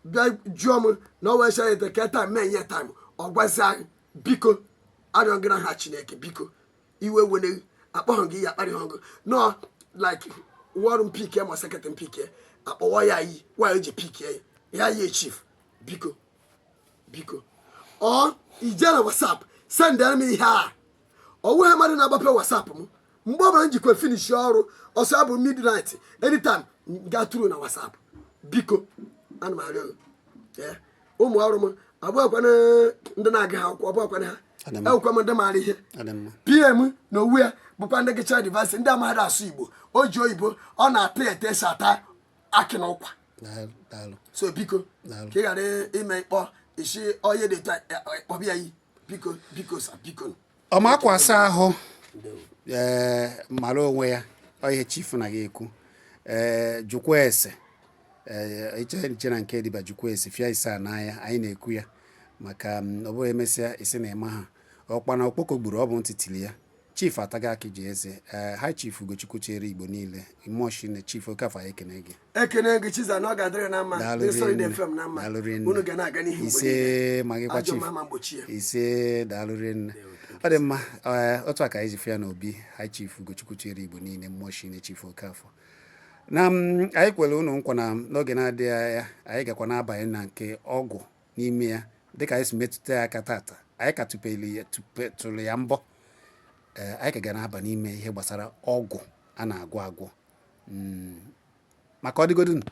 bịa jụọ m na ọ wee sị ya ke time mee nye time, ọ gwazi anyị. Biko, arịọ gị na ha Chineke, biko, iwe wene akpọghị gị ya, akparịghị gị nọ like wọrụ m pick ma secretary m pick, akpọwọ ya iyi nwaanyị ji pick ya ya ye. Chief, biko, biko, ọ ije na WhatsApp sendere m ihe a. Ọ nweghị mmadụ na-agbape WhatsApp m mgbe ọbụla m jikwa finish ọrụ ọsọ ya bụ midnight, anytime m gaa through na WhatsApp. Biko, ana m arịọ gị. Ee, ụmụ ọrụ m abụghịkwana ndị na-agaghị akwụkwọ, ọbụghịkwana ha. Ọ dị mma. Ewekwa m ndị maara ihe. Ọ dị mma. PM na owu ya bụkwa ndị gịcha university, ndị amaghị asụ Igbo, o ji oyibo ọ na-ata ete esi ata akị na ụkwa. Daalụ, daalụ. So biko, Daalụ. ka ị ghara ime ịkpọ isi onye dị etu a, kpọbịa ya iyi. Biko, biko sa, biko. Ọma akwa asa ahụ, ee, mara onwe ya. Ọ ihe chief na gị ekwu, ee, jụkwa ese, ee, iche nche na nke dịba, jụkwa ese fịa ise a n'anya. Anyị na-ekwu ya maka ọ bụrụ emesịa isi na ịma ha ọkpa na okpoko gburu, ọ bụ ntị tiri ya. Chief ataga akị ji eze. Ee, ha chief Ugochukwu chere Igbo niile mmụọ na Chief Okafọ, anyị ekene gị. Ekene gị, Chiza, na ọ ga-adịrị na mma. Daalụ Dị Solid rinne. FM na mma. Daalụ rinne. Unu ga na-aga n'ihu mgbe Ise niile. ma gịkwa Ajọ chief. mma ma mgbochi ya. Ise, daalụ rinne. Ọ dị mma. Ee, otu a ka anyị ji fụ ya n'obi high chief Ugochukwu chere Igbo niile mmụọ shine Chief Okafọ na anyị kwere unu nkwa na n'oge na-adịghị anya anyị gakwa na-abanye na nke ọgwụ n'ime ya, dịka anyị si metụta ya aka tata. Anyị ka tụpeli ya, tụpetụrụ ya mbọ. Ee, anyị ka ga na-aba n'ime ihe gbasara ọgwụ a na-agwọ agwọ. Maka ọ dịgodunu.